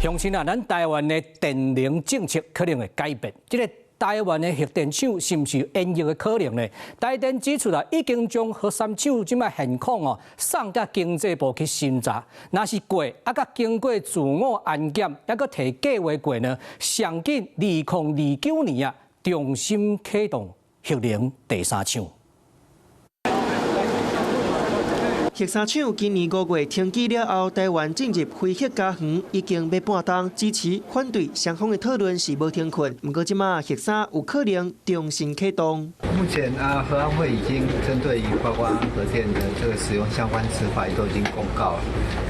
鄉親啊，咱台灣的電能政策可能會改變。這个台灣的核電廠是毋是有延役的可能呢？台電指出啊，已經將核三廠這擺現況哦送到經濟部去審查。若是過，啊，閣經過自我安檢，猶閣提計劃過呢，上緊2029年啊，重新啟動核能第三廠。核三廠今年5月停機了後，台灣進入非核家園已經欲半冬，支持反對雙方的討論是無停睏。毋過這馬核三有可能重新啟動。目前啊，核安會已經針對於包括核電的這個使用相關執法，也都已經公告了。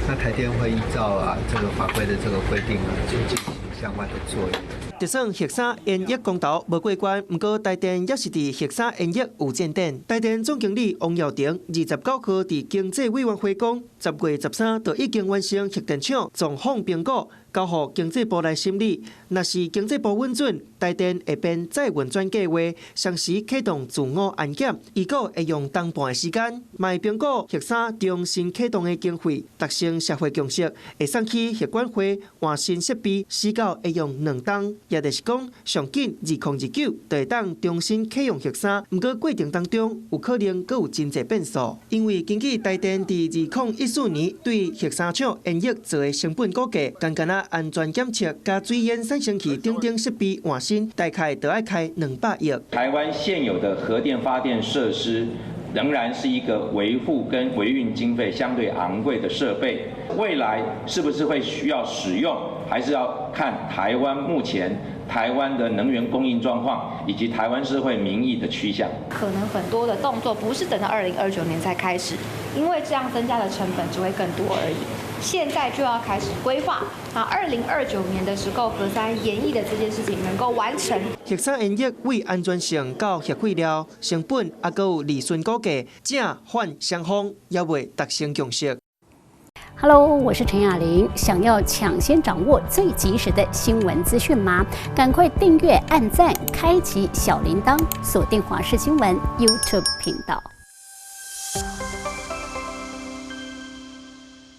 那台電會依照啊這個法規的這個規定啊，去進行相關的作業。就算核三延役公投無過關，毋過台電猶是佇核三延役有進展。台電總經理王耀庭29號佇經濟委員會講，10月13就已經完成核電廠狀況評估，交予經濟部來審理。若是經濟部允准，台電會編再運轉計劃，相時啟動自我安檢，預估會用冬半的時間，嘛會評估核三重新啟動的經費，達成社會共識，會送去核管會換新設備，時到會用2冬。也就是講，上緊2029就會當重新啟用核三，毋過過程當中有可能閣有真濟變數，因為根據台電佇2014年對核三廠延役做的成本估計，單單仔安全檢測佮水煙產生器等等設備換新，大概就愛開200億。台灣現有的核電發電設施仍然是一個維護跟維運經費相對昂貴的設備，未來是不是會需要使用，還是要看台灣目前台灣的能源供應狀況以及台灣社會民意的趨向。可能很多的動作不是等到2029年才開始，因為這樣增加的成本只會更多而已。現在就要開始規劃，啊，2029年的時候，核三延役的這件事情能夠完成。核三延役為安全性到核廢料成本，猶閣有利潤估計，正反雙方猶未達成共識。 Hello，我是陳雅玲。想要搶先掌握最及時的新聞資訊嗎？趕快訂閱、按讚、開啟小鈴鐺，鎖定華視新聞 YouTube 頻道。